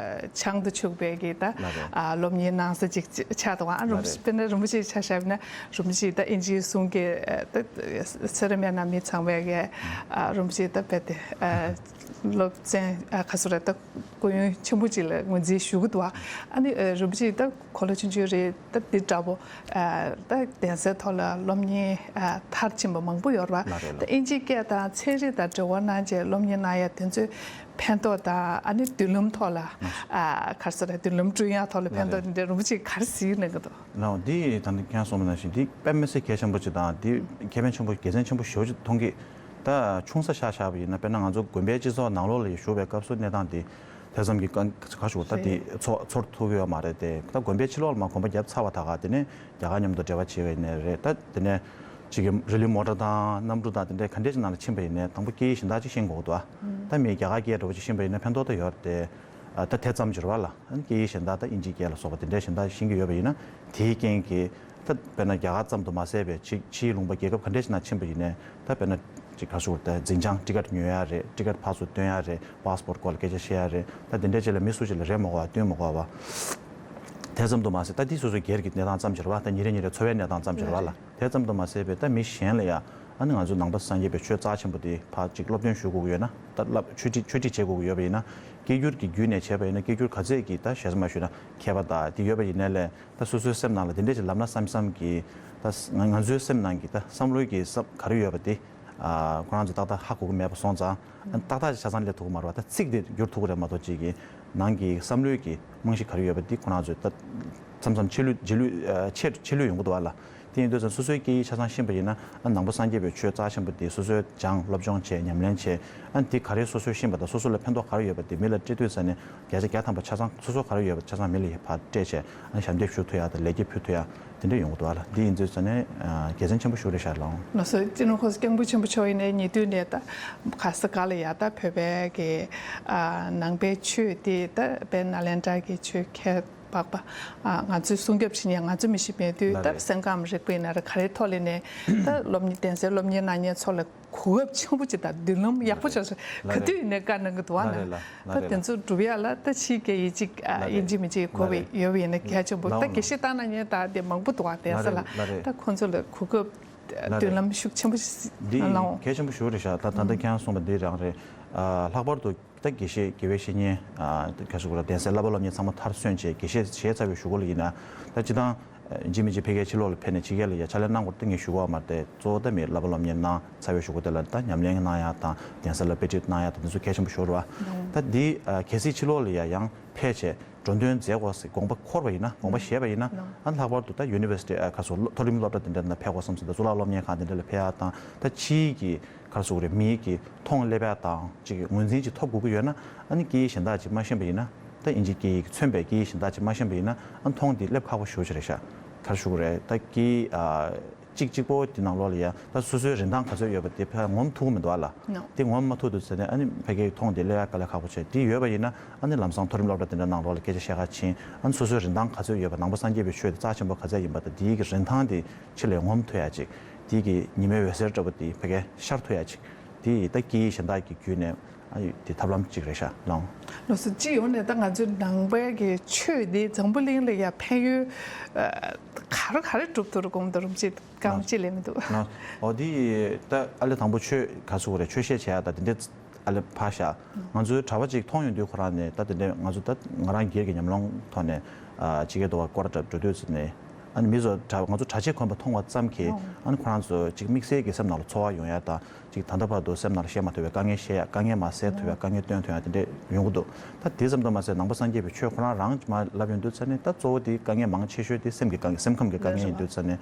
ཆང་དུ་ཕྱུག་པའི་གི་ད་ལགས་རེད། ཨ་སློབ་གཉེར་གནང་ས་ཅིག་ཆགས་འདུག་ཨ་རིན་པོ་ཆེ་ལགས་རེད། དཔེར་ན་རིན་པོ་ཆེ་ཆ་བཞག་ན་རིན་པོ་ཆེ་ད་དབྱིན་ཇིའི་གསུང་གི་ཨ་ད་སེ་ར་སྨད་ན་མི་ཚང་མས་གི་ཨ་རིན་པོ་ཆེ་ད་རྦད་དེ་ཨ་སློབ་ཚན་ཨ་ག་རེ་ཟེར་ད། སྐུ་ཡོན་ཆེན་པོ་ཅིག་ལ་ངོས་འཛིན་ཞུ་གི་འདུག་ཨ་ནི་ཨ་རིན་པོ་ཆེ་ད་གོ་ལ་ཆུང་ཆུང་རེད། ད་འདི་འདྲ་པོ་ཨ་ད་གདན་སའི་ཐོག་ལ་སློབ་གཉེར་ཨ་མཐར་ཕྱིན་པ་མང་པོ་ཡོད་རེད་པ། ལགས་རེད་ད་ལགས། དབྱིན་ཇིའི་སྐད་དང་ཚན་རིག་དང་འབྲེལ་བ་གནང་བྱས་སློབ་གཉེར་གནང་ཡ་དེ་ཚོའི་ཕན་ཐོགས་དང་ཨ་ནི་མདུན་ལམ་ཐོག་ལ་ཨ་ག་རེ་ཟེར་རེད། མདུན་ལམ་བསྐྲུན་ཡ་ཐོག་ལ་ཕན་ཐོགས་དེ་འདྲ་རིན་པོ་ཆེས་ག་རེ་གཟིགས་གནང་གི་འདུག་ལགས་འོང་། འདི་ད་ནི་ཁྱེད་རང་གསུངས་པ་ནང་བཞིན་འདི་དཔེ་མི་སྲིད་གལ་ཆེན་པོ་ཅིག་དང་འདི་ཁེ་ཕན་ཆེན་པོ་དགེ་མཚན་ཆེན་པོ་ཞེ་པོ་ཅིག་མཐོང་གི། ད་ཆུང་ས་ཆ་བཞག་པ་ཡིན་ན་དཔེར་ན་ང་ཚོ་དགོན་པའི་སྤྱི་ཚོགས་ནང་ལོགས་ལ་ཡ་བཞུགས་པའི་སྐབས་སུ་གནས་སྟངས་འདི་དེ་ཙམ་གྱི་གང་ག་ཞུ་ད་དེ་ཚོར་ཚོར་ཐུབ་ཀྱི་ཡོད་མ་རེད་དེ། ད་དགོན་པའི་ཕྱི་ལོགས་ལ་མར་གོམ་པ་བརྒྱབ་ཚར་བ་ད་ག་དེ་ནས་རྒྱ་གར་མཉམ་དུ་འབྲེལ་བ་བྱེད་པ་ཡིན་ནའི་རེད། ད་དེ་ནས་གཅིག་གི་རི་ལི་མོ་ཊ་དང་གནམ་གྲུ་དང་དེ་འདྲའི་ག་འདྲས་ཅིག་ནང་ལ་ཕྱིན་པ་ཡིན་ནའི་དང་པོ་སྐད་ཡིག་གཞན་དག་ཅིག་ཤེས་དགོས་འདུག་ཨ་ད་མི་རྒྱ་གར་སྐད་འདྲ་པོ་ཅིག་ཤེས་པ་ཡིན་ན་ཕན་ཐོགས་ད་ཡོད་རེད་དེ། ཨ་ད་དེ་ཙམ་གྱིས་རེད་པ་ལགས། ཨ་ནི་སྐད་ཡིག་གཞན་དག་ད་དབྱིན་ཇིའི་སྐད་ལ་སོགས་པ་དེ་འདྲའི་གཞན་དག་ཤེས་ཀྱི་ཡོད་པ་ཡིན་ན་དེའི་རྐྱེན་གྱིས་ད་དཔེར་ན་རྒྱ་གར་ཙམ་དུ་མ་ཟད་པའི་ཕྱི་ཕྱིའི་ལུང་པ་རྒྱལ་ཁབ་ག་འདྲས་ཅིག་ནང་ཕྱིན་པ་ཡིན་ནའི་ད་དཔེར་ན་ཅིག་ག་རེ་ཞུ་དགོས་རེད། ད་འཛིན་བྱང་ཊི་ཀེ་ཊི་ཉོ་ཡ་རེད། ཊི་ཀེ་ཊི་ཕར་ཚུར་སྟོན་ཡ་རེད། པཱ་སི་པོར་ཊི་སྐོར་ལ་སྐད་ཆ་བཤད་ཡ་རེད། ད་དེ་འདྲའི་ཆེད་ལ་མི་སུ་ཞིག་ལ་རེ་མ་དགོས་པ་སྟོན་མ་དགོས་པ། དེ་ཙམ་དུ་མ་ཟད་ད་འདི་སོ་སོའི་སྒེར་གྱི་གནས་སྟངས་ཙམ་གྱིས་རེད་པ། ད་ཉིན་རེ་ཉིན་རེ་འཚོ་བའི་གནས་སྟངས་ཙམ་གྱིས་རེད་པ་ལགས། དེ་ཙམ་དུ་མ་ཟད་པའི་ད་མི་གཞན་ལ་ཡ་ཨ་ནི་ང་ཚོ་ནང་པ་སངས་རྒྱས་པའི་ཆོས་རྩ་ཆེན་པོ་དེ་ཕར་ཅིག་སློབ་སྟོན་ཞུ་དགོས་ཀྱི་ཡོད་ན། ད་བསླབ་ཆོས་ཁྲིད་ཆོས་ཁྲིད་བྱེད་དགོས་ཀྱི་ཡོད་པ་ཡིན་ན། སྐད་སྒྱུར་གྱི་བརྒྱུད་ནས་བྱས་པ་ཡིན་ན་སྐད་སྒྱུར་ག་ཚད་ཀྱི་ད་ཞེ་ས་མ་ཞུས་ན་མཁས་པ་དང་དེ་ཡོད་པ་ཡིན་ནའི་ལས། ད་སོ་སོའི་སེམས་ནང་ལ་དེ་འདྲས་ཅིག་ལབ་ན་བསམ་བསམ་གྱི་ད་ང་ང་ཚོའི་སེམས་ནང་གི་ད་བསམ་བློའི་གི་བསམ་ག་རེ་ཡོད་པ་དེ་ཨ་ཁོ་རང་ཚོ་ཏག་ཏག་ཧ་གོ་གི་མེད་པ་སོང་ཙང་། ཨ་ཏག་ཏག་ཅིག་ཆ་ཚང་སླེབས་ཐུབ་ཀྱི་མ་རེད་པ། ད་ཚིག་དེ་བསྒྱུར་ཐུབ་ཀྱི་རེད་མ་གཏོགས་ཅིག་གི་ནང་གི་བསམ་བློའི་གི་རྨང་གཞི་ག་རེ་ཡོད་པ་དེ་ཁོ་རང་ཚོས་ད་མཚམས་མཚམས་ཆད་ལུས་རྗེས་ལུས་ཨ་ཆད་ཆད་ལུས་ཡོང་གི་འདུག་པ་ལགས། དེ་ཡིན་དུས་ཙང་སོ་སོའི་སྐད་ཡིག་ཆ་ཚང་ཤེས་པ་ཡིན་ན། ཨ་ནང་པ་སངས་རྒྱས་པའི་ཆོས་རྩ་ཆེན་པོ་དེ་སོ་སོས་སྦྱངས། སློབ་སྦྱོང་བྱས། ཉམས་ལེན་བྱས། ཨ་དེ་ག་རེ་སོ་སོས་ཤེས་པ་དང་སོ་སོ་ལ་ཕན་ཐོགས་ག་རེ་ཡོད་པ་དེ་མི་ལ་སྤྲད་དུས་ཙང་ནས་བརྒྱ་ཆ་བརྒྱ་ཐམ་པ་ཆ་ཚང་སོ་སོ་ག་རེ་ཡོད་པ་ཆ་ཚང་མི་ལ་ཕར་སྤྲད་བྱས། ཨ་ཞབས་འདེགས་ཞུ་ཐུབ་ཡ་དང་ལེགས་སྐྱེས་ཕུལ་ཐུབ་ཡ་དེ་འདྲ་ཡོང་གི་འདུག་ཨ་ལ། འདི་ཡིན་དུས་ཙང་ནས་ཨ་དགེ་མཚན་ཆེན་པོ་ཞིག་རེད་ཤག་ལགས། ལགས་སོ། སྤྱི་ནོར་༸གོང་ས་༸སྐྱབས་མགོན་ཆེན་པོ་མཆོག་ཡིན་ནའི་ཉེ་དུས་ནས་ད་ག་ས་ག་ལ་ཡ་ད་བོད་པའི་གི་ཨ་ནང་པའི་ཆོས་དེ་ད་དཔལ་ནཱ་ལེནྡྲ་གི་ཆོས་ཁྱད་འཕགས་པ། ཨ་ང་ཚོས་སྲུང་སྐྱོབ་བྱེད་མཁན་ང་ཚོ་མི་ཤེས་པའི་དུས་ལགས་རེད། སྟབས་སེམས་ཁམས་རིག་པ་ཡིན་ན་རེད། ག་རེ་ཐོག་ལ་ནས་ད་སློབ་གཉེར་གདན་སའི་སློབ་གཉེར་གནང་མཁན་ཚོ་ལ་གོ་སྐབས་ཆེན་པོ་ཅིག་དང་མདུན་ལམ་ཡག་པོ་ལགས་ཅིག་རེད། ག་ལགས་དུས་རེད། ཡིན་ནའི་བཀའ་གནང་གི་འདུག་བ་ལགས་ན། རེད་ལགས། ད་ལགས་དེ་རེད། ཚོ་སྒྲུབ་ཡ་ལ་ད་ཕྱིའི་སྐད་ཡིག་ཅིག་ཨ་ལགས་ཡིན་རེད། གཅིག་མིན་གཅིག་གོ་ལགས་བའི་རེད། ཡོད་པ་ཡིན་ན་གལ་ཆེན་པོ། ལགས་ད་འོང་དགེ་བཤེས་བཏང་གནང་མཁན་ད་དེ་མང་པོ་འདུག་བ། གདན་ས་ལགས་ལ། རེད། ལགས་རེད། ད་ཁོང་ཚོ་ལ་གོ་སྐབས་ལགས་མདུན་རེད། ལམ་ཤུགས་ཆེན་པོ་ཞིག་འདི་གལ་ཆེན་པོ་ཞེ་པོ་རེད་ཤག་ད་ད་ལྟ་ཁྱེད་རང་གསུངས་པ་འདི་རང་རེད། ཨ་ལྷག་པར་དུ་ད་དགེ་བཤེས་དགེ་བའི་བཤེས་གཉེན་ཨ་ག་ཟེར་དགོས་རེད། གདན་སའི་བསླབ་པ་སློབ་གཉེར་ཚང་མ་མཐར་སོན་བྱས་དགེ་བཤེས་བྱས་ཚར་བའི་གཞུག་གུ་ལ་ཡིན་ན། ད་སྤྱིར་བཏང་ཨ་ཡིན་གཅིག་མིན་གཅིག་ཕ་གིའི་ཕྱི་ལོགས་ལ་ཕེབས་ནས་ཕྱི་རྒྱལ་ལ་ཡ་ཕྱག་ལས་གནང་དགོས་རེད། ད་ངས་ཞུ་གི་ཡོད་མ་རེད་དེ། གཙོ་བོ་ད་མི་བསླབ་པ་སློབ་གཉེར་གནང་ཚར་བའི་གཞུག་གུ་དེ་ལ་ད་ཉམས་ལེན་གནང་ཡ་དང་གདན་ས་ལ་དཔེ་ཁྲིད་གནང་ཡ་དང་དེ་ཚོ་གལ་ཆེན་པོ་ཞེ་པོ་རེད་བ། ད་འདི་ཨ་གལ་སྲིད་ཕྱི་ལོགས་ལ་ཡ་ཡང་ཕེབས་བྱས་འགྲོ་དོན་མཛད་དགོས་ཟེར་དགོངས་པ་འཁོར་བ་ཡིན་ན། དགོངས་པ་བཞེས་པ་ཡིན་ན། ཨ་ལྷག་པར་དུ་ད་ཡུ་ནི་ཝར་སི་ཊི་ཨ་ག་ཚོད་མཐོ་རིམ་སློབ་གྲྭ་དེ་འདྲ་ནང་ཕེབས་དགོས་བསམ་སོང་། ད་གཙུག་ལག་སློབ་གཉེར་ཁང་དེ་འདྲ་ལ་ཕེབས་ཡ་དང་། ད་ཕྱིའི་གི་ག་རེ་ཟེར་དགོས་རེད། མིའི་གི་མཐོང་སླེབས་ཡ་དང་ཅིག་ངོས་འཛིན་ཅིག་ཐོབ་དགོས་ཀྱི་ཡོད་ན། ཨ་ནི་སྐད་ཡིག་གཞན་དག་ཅིག་མ་ཤེས་པ་ཡིན་ན། ད་དབྱིན་ཇིའི་སྐད་ཡིག་མཚོན་པའི་སྐད་ཡིག་གཞན་དག་ཅིག་མ་ཤེས་པ་ཡིན་ན། ཨ་མཐོང་དེ་སླེབས་ཁག་པོ་ཞེ་པོ་ཅིག་རེད་ཤག་ག་རེ་ཞུ་དགོས་རེད། ད་སྐད་ཡིག་ཨ་གཅིག་གཅིག་པོ་དེ་ནང་ལོགས་ལ་ཡ་ད་སོ་སོའི་རིན་ཐང་ག་ཚོད་ཡོད་པ་དེ་ཕར་ངོམ་ཐུབ་ཀྱི་མི་འདུག་ཨ་ལ། ནོ། དེ་ངོམ་མ་ཐུབ་དུས་ཙ་ནས་ཨ་ནི་ཕ་གིའི་མཐོང་དེ་སླེབས་ཡ་དཀའ་ལས་ཁག་པོ་བྱས། དེ་ཡོད་པ་ཡིན་ན་ཨ་ནི་ལམ་སང་མཐོ་རིམ་སློབ་གྲྭ་དེ་འདྲ་ནང་ལོགས་ལ་སྐད་ཆ་བཤད་ག་ཕྱིན། ཨ་ནི་སོ་སོའི་རིན་ཐང་ག་ཚོད་ཡོད་པ། ནང་པ་སངས་རྒྱས་པའི་ཆོས་དེ་རྩ་ཆེན་པོ་ག་ཚད་ཡིན་པ་དང་། དེའི་གི་རིན་ཐང་དེ་ཕྱི་ལ་ངོམ་ཐུབ་ཡ་ཅིག་དེའི་གི་ཉི་མའི་འོད་ཟེར་འདྲ་པོ་དེ་ཕ་གིར་ཤར་ཐུབ་ཡ་ཅིག་དེ་ད་སྐད་ཡིག་གཞན་དག་གི་བརྒྱུད་ནས་ཨ་ཡོད་དེ་ཐབས་ལམ་གཅིག་རེད་ཤག་ལགས། ལགས་སོ། སྤྱི་ཡོངས་ནས་ད་ང་ཚོའི་ནང་པའི་གི་ཆོས་འདི་འཛམ་བུ་གླིང་ལ་ཡ་ཕན་ཡོན་ཨ་ག་རེ་ག་རེ་སྒྲུབ་ཐུབ་རེད་དགོངས་འདུག་རིན་པོ་ཆེ། གང་ཅི་ལས་མི་འདུག་ལགས། འོ་འདི་ད་ཨ་ལས་དང་པོ་ཆོས་ག་ཚོད་རེད། ཆོས་བཤད་བྱས་ཡ་ད་དེ་འདྲའི་ཨ་ལས་ཕར་བཞག་ང་ཚོའི་གྲྭ་པ་ཅིག་མཐོང་ཡོང་དུས་ཁོ་རང་ནས་ད་དེ་འདྲའི་ང་ཚོ་ད་ང་རང་སྒེར་གྱི་ཉམས་མྱོང་ཐོག་ནས་ཨ་ཕྱི་རྒྱལ་དུ་བ་སྐོར་ར་འགྲོ་དུས་ཙ་ནས། ཨ་ནི་མི་ཚོ་གྲྭ་ང་ཚོ་གྲྭ་ཆས་གོན་པ་མཐོང་བ་ཙམ་གྱིས། ཨ་ནི་ཁོ་རང་ཚོ་ཅིག་དམིགས་བསལ་གྱི་སེམས་ནང་ལ་ཚོར་བ་ཡོང་ཡ་དང་། ཅིག་ད་ལྟ་བར་དུ་སེམས་ནང་ལ་བཤད་མ་ཐུབ་པའི་དཀའ་ངལ་བཤད་ཡ། དཀའ་ངལ་མར་སེལ་ཐུབ་ཡ། དཀའ་ངལ་སྟོན་ཐུབ་ཡ་དེ་འདྲས་ཡོང་གི་འདུག་ད་དེ་ཙམ་དུ་མ་ཟད་ནང་པ་སངས་རྒྱས་པའི་ཆོས་ཁོ་རང་རང་མར་ལབ་ཡོང་དུས་ཙ་ནས་ད་གཙོ་བོ་དེ་དཀའ་ངལ་མང་ཆེ་ཤོས་དེ་སེམས་ཀྱི་དཀའ་ངལ། སེམས་ཁམས་ཀྱི་དཀའ་ངལ་ཡིན་དུས་ཙ་ནས།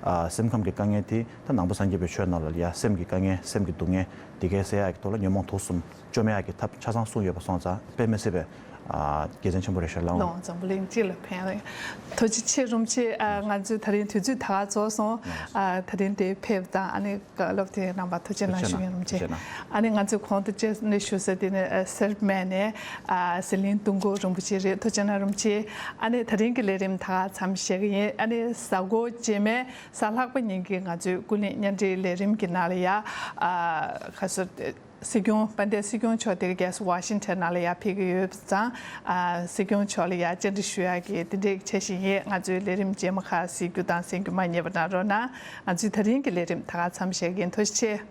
ཨ་སེམས་ཁམས་ཀྱི་དཀའ་ངལ་དེ་ད་ནང་པ་སངས་རྒྱས་པའི་ཆོས་ནང་ལ་ཡ་སེམས་ཀྱི་དཀའ་ངལ། སེམས་ཀྱི་སྡུག་བསྔལ་དེ་གའི་སེལ་ཡ་གི་ཐོག་ལ་ཉོན་མོངས་དུག་གསུམ་བཅོམ་ཡག་གི་ཐབས་ཆ་ཚང་གསུངས་ཡོད་པ་སོང་ཙང་དཔེ་མི་སྲིད་པའི་ཨ་དགེ་མཚན་ཆེན་པོ་རེད་ཤག་ལགས། ལགས་འཛམ་བུ་གླིང་སྤྱི་ལ་ཕན་རེད། ཐུགས་རྗེ་ཆེ་རིན་པོ་ཆེ། ཨ་ང་ཚོའི་ད་རིང་དུས་ཚོད་ད་ག་རྫོགས་སོང་། ཨ་ད་རིང་དེ་ཕེབས་དང་ཨ་ནི་བཀའ་སློབ་དེ་གནང་བ་ཐུགས་རྗེ་གནང་ཞུ་ཡིན་རིན་པོ་ཆེ། ཨ་ནི་ང་ཚོས་གོང་དུ་བཅར་ནས་ཞུ་ས་དེ་ནི་ཨ་སེར་སྨད་ནས་ཨ་ཟི་ལིང་ཏུང་ཀུ་རིན་པོ་ཆེ་རེད། ཐུགས་རྗེ་གནང་རིན་པོ་ཆེ། ཨ་ནི་ད་རིང་གི་ལས་རིམ་ད་ག་མཚམས་བཞག་གི་ཡིན། ཨ་ནི་གཟའ་འཁོར་རྗེས་མའི་གཟའ་ལྷག་པ་ཉིན་གྱི་ང་ཚོའི་ཀུན་གླེང་བརྙན་འཕྲིན་ལས་རིམ་གྱི་ནང་ལ་ཡ་ཨ་ག་ཚོད། སྲིད་སྐྱོང་། དཔལ་ལྡན་སྲིད་སྐྱོང་མཆོག་དེ་རིང་ཁ་སང་ཝ་ཤིང་ཊོན་ནང་ལ་ཡར་ཕེབས་ཀྱི་ཡོད་ཙང་། ཨ་སྲིད་སྐྱོང་མཆོག་ལ་ཡར་བཅར་འདྲི་ཞུ་ཡག་གི་དེ་འདྲའི་འཆར་གཞི་ཡིན། ང་ཚོའི་ལས་རིམ་རྗེས་མ་ཁག་གཟིགས་རྒྱུ་དང་གསན་རྒྱུ་མ་བསྙེལ་བ་གནང་རོགས་གནང་། ང་ཚོའི་ད་རིང་གི་ལས་རིམ་ད་ག་མཚམས་བཞག་གི་ཡིན། ཐུགས་རྗེ་ཆེ།